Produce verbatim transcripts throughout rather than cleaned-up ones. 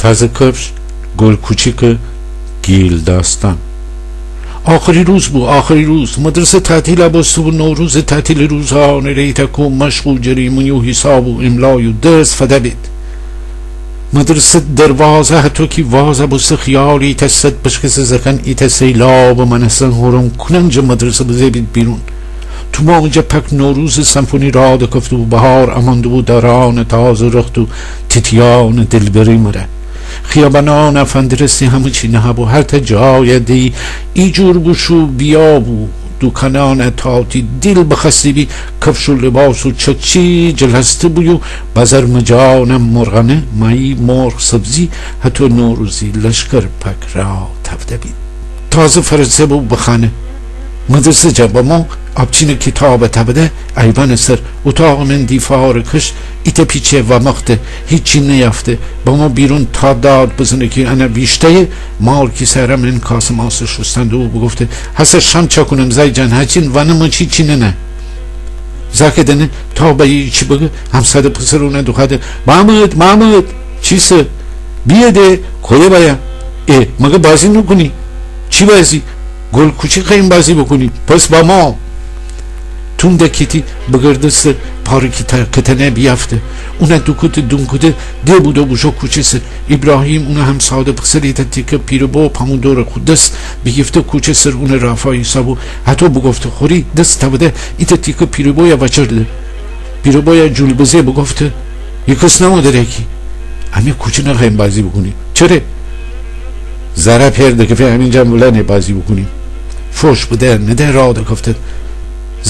تازه کفش، گل کوچیکٚ گیل داستأن. آخری روز بو، آخری روز. مدرسه تعطیل بوسته بو. نوروزٚ تعطیلٚ روزأنٚ ره ایتأ کو مشق و جریمونی و حیساب و املا و درس فده بید. مدرسه دروازه هتو کی واز بوسته، خیالی ایتأ صد بشکسه زکن ایتأ سیلابٚ مأنستن هورم کونن جٚه مدرسه بزه بید بیرون. تومانٚ جا پک نوروزٚ سمفونی راه دکفته بو، بهار امأن دوبو دارأنٚ تازه رخت و تیتیأنٚ دلبری مره. خیابانأن فندرستی، همه چی نهه بو. هر تا جای دی ایجور بوشو بیابو. دوکانأن تا تی دیل بخوأستی بی، کفش و لباس و چکچی جلسته بو و بازار مجانم مرغانه، مایی، مرغ، سبزی، هتو نوروزی لشکر پک راه تفته بید. تازه فرسه بو بخانه. مدرسه جا بمو، آبچینٚ کیتابه تبده، ایوانٚ سر، اوتاقٚ من دیفارٚ کش، ایتأ پیچه وامخته، هیچی نیافته. بمو بیرون تا داد بزنه کی انه ویشته‌یه. مار کیسه ره من کاسٚ ماسٚ شوستنده و بوگفته: هسه شام چاکونم زای جان، هچین وانمو چی چیننه. زاکه دنه تا بایی چی بگه، همساده پسر اونه دوخوأده: مامد، مامد، چیسه؟ بیه ده، کویه بایا؟ ای، مگه بازی نوکونی؟ چی بازی؟ گل کوچیک خوأییم بازی بوکونیم. پس بامو. توم دکیتی بگردسته، پاره کیتنه بیافته. اونه دوکوده دونکوده ده بودو بوشو کوچه سر. ایبراهیم اونه همساده پسر ایتأ تیکه پیربو پامو دورٚ خو دس بیگیفته کوچه سر اونه رافا ایسابو. هتو بوگفته خوری دس تبده ایتأ تیکه پیربویه وأچرده. پیربویه جول بزه بوگفته: هیکس نمو دره کی. امی کوچه نخوأییم بازی بوکونیم. چره؟ زره پئر دکفه، امین جان ولأنه بازی بوکونیم. فوش بده نده راه دکفته.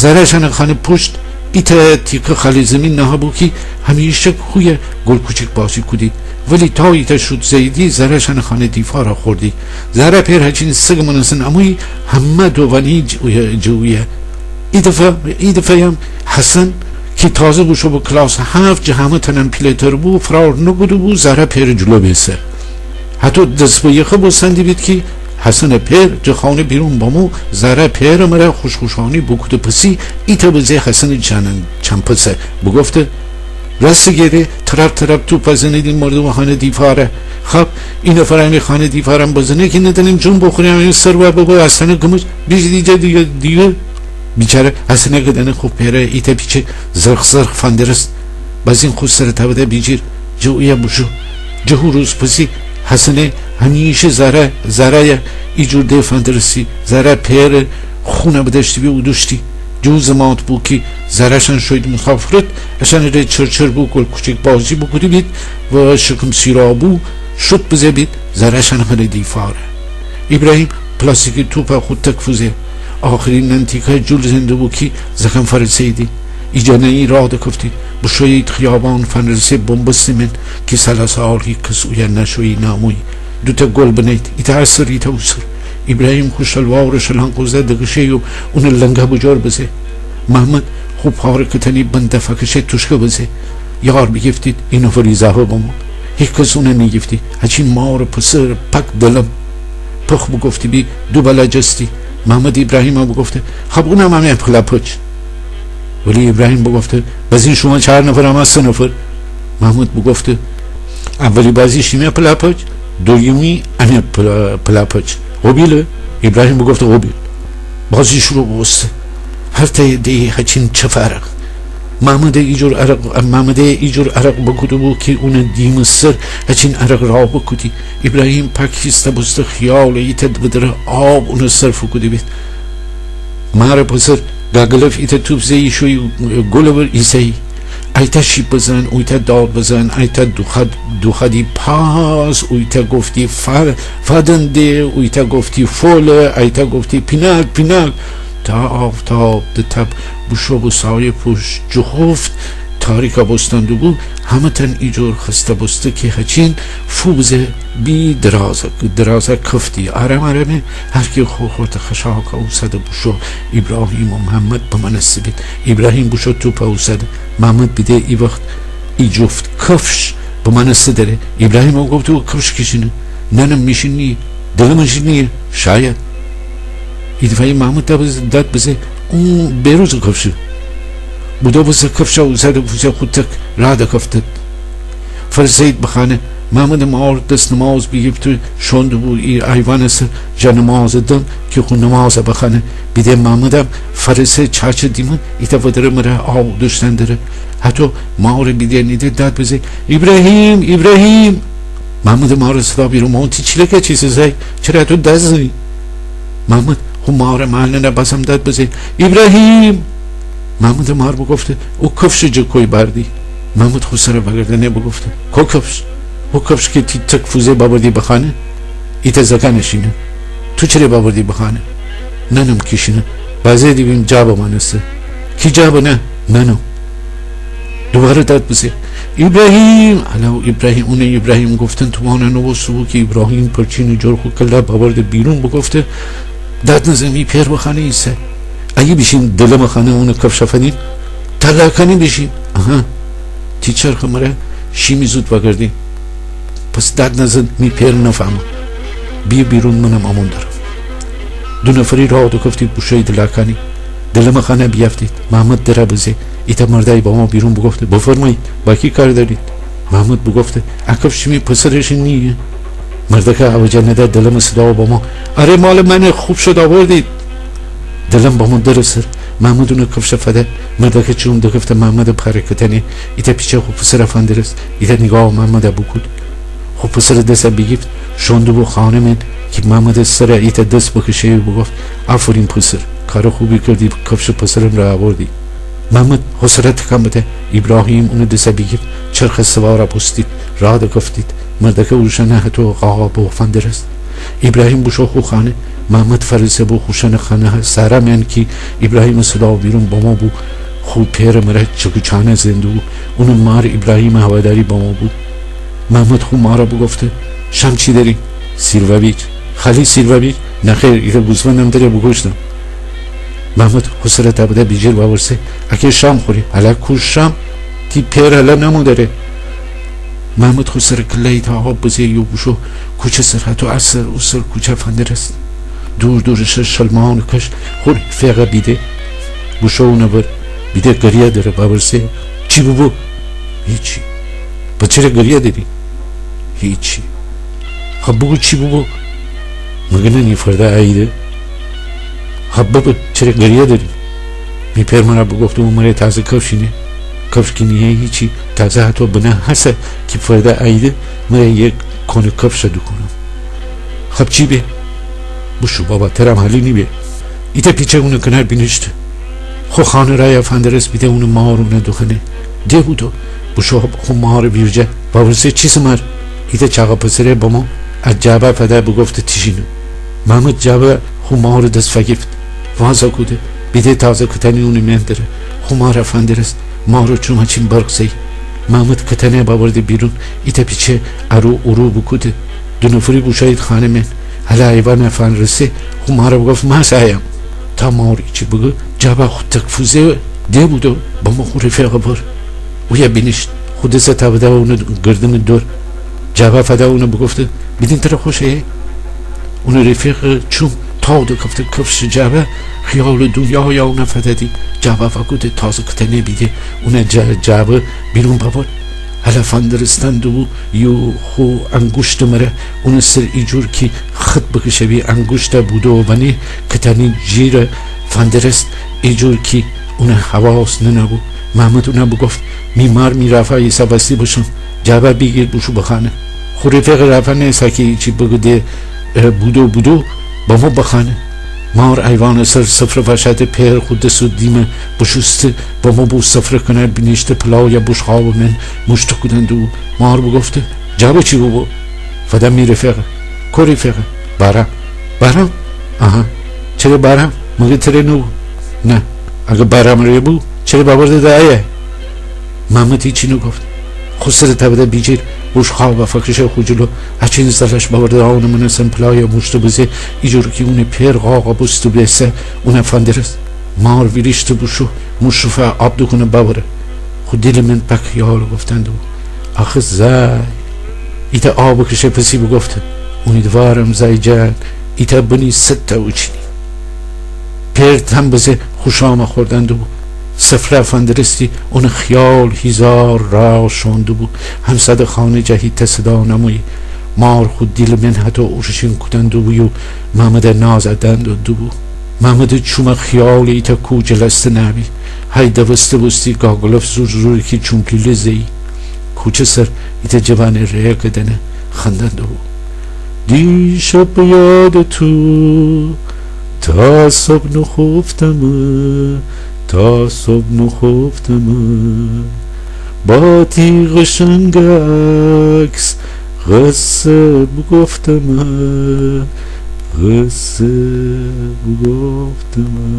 زره‌شأنٚ خانه پوشت ایتأ تیکه خالی زیمین نهه‌بو کی همیشه خویه گل کوچیک بازی کودید. ولی تا ایتأ شوت زه‌ییدی، زره‌شأنٚ خانه دیفاره خوردی. زره پئر هچین سگٚ مأنستن امویی، همه دووانی جٚه اویه. ای دفعه، ای دفعه‌یم حسن کی تازه بوشو بو کلاس هفت، جٚه همه‌تأنم پیله‌تر بو، فرار نوکوده‌بو زره پئرٚ جلو بیسه. هتو دس به یخه بوستن دیبید کی حسنٚ پئر جٚه خانه بیرون بمو، زره پئرٚ مره خوش‌خوشانی بوکوده پسی، ایتأ بزه حسنٚ جانن چمپسه بوگفته: راست گیره، ترپ ترپ توپ بزنیدی مردومٚ خانه دیفاره. خب، ای نفر امی خانه دیفارم بزنه کی ندانیم جون بوخوریم، امی سر وا ببه آستانه گمج بیجی دیجه دیگه، دیگه. بیچاره حسنه که دنه خو پئره ایتأ پیچه زرخ زرخ فندرست. بازین خو سره تاوده بیجیر جٚه اویه بوشو. جٚه هو روز پسی حسنه همیشه زره، زره‌یه ایجور ده فندرستی. زره پئرٚ خونه بدأشتی بی اودوشتی. جٚه هو زمات بو کی زره‌شأن شویید مسافرت، اشأنٚ ره چرچر بو گل کوچیک بازی بوکودی بید و شکم سیرا بو شوت بزه بید زره‌شأنٚ خانه دیفاره. ایبراهیم پلاستیکی توپه خو تک فوزه. آخری ننتیکه جول زنده بو کی زکن فرسه‌ییدی. ایجا نه‌یی راه دکفتید. بوشویید خیابان فنرسه بنبستٚ من کی سلاسال هیکس اویه نشویی نامویی. دوتأ گل بنید. ایتأ اسر، ایتأ اوسر. ایبراهیم خو شلوارٚ شلنگ قوزه دکشه و اونٚ لنگه بجور بزه. محمد خو پاره کتنی بنده فکشه توشکه بزه. یار بیگیفتید، ای نفر ایضافه بمو. هیکس اونه نیگیفتی. هچین مارٚ پسر پک دلم. پخ بوگفتی بی دو بلا جستی. محمد ایبراهیمه بوگفته: خب اونم امه پلاپچ. ولی ایبراهیم بوگفته: بازین شوما چار نفر، امه سه نفر. محمود بوگفته: اولی بازی شیمه پلاپچ، دویمی امه پلا-، پلاپچ. قوبیله؟ ایبراهیم بوگفته: قوبیل. بازی شروع بوسته. هر تأیه دیی هچین چه فرق. محموده ایجور عرق، محموده ایجور عرق بوکوده بو کی اونٚ دیمٚ سر هچین عرق راه بوکودی. ایبراهیم پاک هیسته بوسته خیاله ایتأ بدره آب اونٚ سر فوکوده بید. مارٚ پسر گاگلف ایتأ توپ زه‌یی شویی گلٚ ور ایسه‌یی. ایتأ شیپ بزن، اویتأ داد بزن، ایتأ دوخد-، دوخدی پاس، اویتأ گفتی ف-، فدنده، اویتأ گفتی فوله، ایتأ گفتی پیناک، پیناک. تا آفتاب دتب بوشو بو سایه پوشت جوخوفت، تاریکه بوستن دوبو، همه‌تأن ایجور خسته بوسته کی هچین فو بزه بی درازه، درازه کفتی. آرام آرامه هر کی خو خورته خشاکه اوسده بوشو. ایبراهیم و محمد بمأنسته بید. ایبراهیم بوشو توپه اوسده. محمد بیده ای وخت ای جفت کفش بمأنسته دره. ایبراهیمه بوگفته او کفش کیشینه؟ ننم میشین نییه. دلمشین نییه. شاید. ای دفعه‌یی محمود داد بزه، داد بزه او بهروزٚ کفشه. بوده بوسته کفشه اوسده بوسته خو تک راه دکفته. فرسه‌یید بخانه. محمودٚ مار دس نماز بیگیفته شوئون دوبو ای ایوانٚ سر جا نمازٚ دم کی خو نمازَ بخوأنه. بیده محمودم فأرسه چاچه دیمه ایتأ ودره مره آب دوشتن دره. هتو مارَ بیده نیده داد بزه: ایبراهیم، ایبراهیم! محمودٚ مارٚ صدا بیرون بمو: تی چیلکه چیسه زأی؟ چره هتو داد زنی؟ محمود خو مارٚ مأننه بازم داد بزه: ایبراهیم! محمودٚ مار بوگفته: او کفشٚ جٚه کویه بأردی؟ محمود خو سرَ وأگردأنه بوگفته: کو کفش؟ او کفش کی تی تک فوزه بأوردی بخانه؟ ایتأ زأکأنٚ شینه. تو چره بأوردی بخانه؟ نأنم کی شینه. بازی دیبیم جا بمأنسته. کی جا بنه؟ نأنم. دوباره داد بزه: ایبراهیم! هلأ ایبراهیم، اونٚ ایبراهیم گفتن تومانَ نوبوسته‌بو کی ایبراهیم پرچینٚ جور خو کله‌یَ بأورده بیرون بوگفته: داد نزن، می پئر بخانه ایسه. اگه بیشیم دلمٚ خانه اونٚ کفشَ فدیم، تا لاکانی بیشیم. آها، تی چرخٚ مره شیمی زود وأگردیم. پس داد نزن، می پئر نفهمه. بیه بیرون، منم أمون درم. دو نفری راه دوکفتید بوشویید لاکانی. دلمٚ خانه بیأفتید. محمود درَ بزه. ایتأ مردأیی بمو بیرون بوگفته: بفرمایید، با کی کار دأرید؟ محمود بوگفته: ا کفش شیمی پسرٚ نییه؟ مردأکه اوجه نده دلمٚ صدا بمو: آره، مالٚ منه، خوب شد آوردید. دلم بمو درٚ سر. محمود اونٚ کفشَ فده. مردأکه چوم دکفته محمودٚ پاره کتأنه. ایتأ پیچه خو پسرَ فندرست. ایتأ نیگاه محمودَ بوکود. خو پسرٚ دسَ بیگیفت شوئون دوبو خانه مئن کی محمودٚ سرَ ایتأ دس بکشه بوگفت: آفرین پسر، کارٚ خوبی کردی، کفشٚ پسرم ره آوردی. محمود خو سرَ تکان بده. ایبراهیم اونٚ دسَ بیگیفت، چرخٚ سوارَ بوستید، راه دکفتید. مردأکه اوشأنَ هتو قاقَ بو فندرست. ایبراهیم بوشو خو خانه. محمود فأرسه‌بو خوشأنٚ خانه سارا مئن کی ایبراهیمٚ صدا بیرون بمو بو. خو پئرٚ مره چک و چانه زئن دوبو. اونٚ مار ایبراهیمٚ هواداری بمو بو. محمود خو مارَ بوگفته: شام چی دأریم؟ سیر و بیج. خالی سیر و بیج؟ نخیر، ایتأ گوسفندم دره بوکوشتم. محمود خو سرَ تأ بده بیجیر وأورسه: اکه شام خوری؟ هلأ کوش شام؟ تی پئر هلأ نمو دره. محمود خو سرٚ کله‌یَ ایتأ آب بزه یو بوشو کوچه سر. هتو ا سر او سر کوچه فندرست. دور دورٚ شلمانٚ کش خو رفیقَ بیده. بوشو اونٚ ور. بیده گریه دره. وأورسه: چی بوبو؟ هیچی. پس چره گریه دری؟ هیچی. خب بوگو چی بوبو؟ مگه ننی فردا عیده؟ خب ببه، چره گریه دری؟ می پئر مرَ بوگفته بو مره تازه کفش اینه. کفش کی نییه هیچی، تازه هتو بنه هسه کی فردا عیده، مره یه کونه کفش دوکونم. خب چی به؟ بوشو بابا، ترم حالی نیبه. ایتأ پیچه اونٚ کنار بینیشته. خو خانه رایَ فندرست، بیده اونٚ مار اونَ دوخأنه. ده بودو. بوشو خو مارٚ ویرجه. وأورسه: چیسه مار؟ ایتأ چاقه پسره بمو ا جعبه فده بوگفته تیشینه. محمود جعبه خو مارٚ دس فگیفت. وازَ کوده. بیده تازه کتأنی اونٚ مئن دره. خو مارَ فندرست. مارٚ چومَ چین برق زئی. محمود کتأنه بأورده بیرون. ایتأ پیچه ارو اورو بوکوده. دو نفری بوشویید خانه مئن. هلأ ایوانَ فنرسه، خو مارَ بوگفت: مأ سایم. تا مار ایچی بگه، جعبه خو تک فوزه ده بودو بمو خو رفیقٚ ور. اویه بینیشت. خو دسَ تأ بده اونٚ گردنٚ دور. جعبه فده اونَ بوگفته: بیدین تره خوشه؟ اونٚ رفیقٚ چوم تاو دکفته کفشٚ جعبه، خیالٚ دونیایَ اونَ فده‌دی. جعبه فأکوده، تازه کتأنه بیده اونَ جا جعبه بیرون بأورد. هلأ فندرستن دوبو یو خو انگوشتٚ مره اونٚ سر ایجور کی خط بکشه بی انگوشتَ بودو ونه کتأنی جیرَ فندرست، ایجور کی اونٚ حواس ننه بو. محمود اونَ بوگفت: می مار می رافا ایسه وستی بشم، جعبه بیگیر بوشو بخانه. خو رفیقٚ رافا نیسه کی ایچی بگه ده، اه، بودو بودو بمو بخانه. مار ایوانٚ سر سفره وأشاده، پئر خو دس و دیمَ بوشوسته بمو بو سفره کنار بینیشته، پلایَ بوشقابٚ مئن موشته کودن دوبو. مار بوگفته: جعبه چی بوبو؟ فدم می رفیقَ. کو رفیقَ؟ بهرام. بهرام؟ آها. چره بهرام؟ مگه تره نوبو؟ نه. اگه بهرامٚ ره بو، چره بأورده ده ایه؟ محمود هیچی نوگفت. خو سرَ تأ بده بیجیر، بوشقابَ فکشه خو جلو. هچین زلش بأورده اونٚ مأنستن پلایَ موشته بزه، ایجور کی اونٚ پئر قاقَ بوسته بیسه، اونَ فندرست. مار ویریشته بوشو موشتٚ فأ آب دوکونه بأوره. خو دیلٚ مئن پاک خیال گفتن دوبو: آخه زأی. ایتأ آب بکشه پسی بوگفته: امیدوارم زأی جان ایتأ بنی صد تأ اوچینی. پئر تام بزه خو شامَ خوردن دوبو. سفره فندرستی، اونٚ خیال هیزار راه شوئون دوبو. همسادٚ خانه جا هیته صدا نمویی. مار خو دیلٚ من هتو اورشین کودن دوبو یو ممدٚ ناز ادن دو دوبو. ممدٚ چومٚ خیال ایتأ کوه جلسته نبی. هی دوسته بوستی گاگلف زورزورکی چومپلیله زه‌یی. کوچه سر ایتأ جوانه ریگه دنه خندن دوبو. دیشب به یاد تو تا صبح نخفتمه، تا صبح نخفتمه. با تی قشنگ عکس قصه بگفتمه، قصه بگفتمه.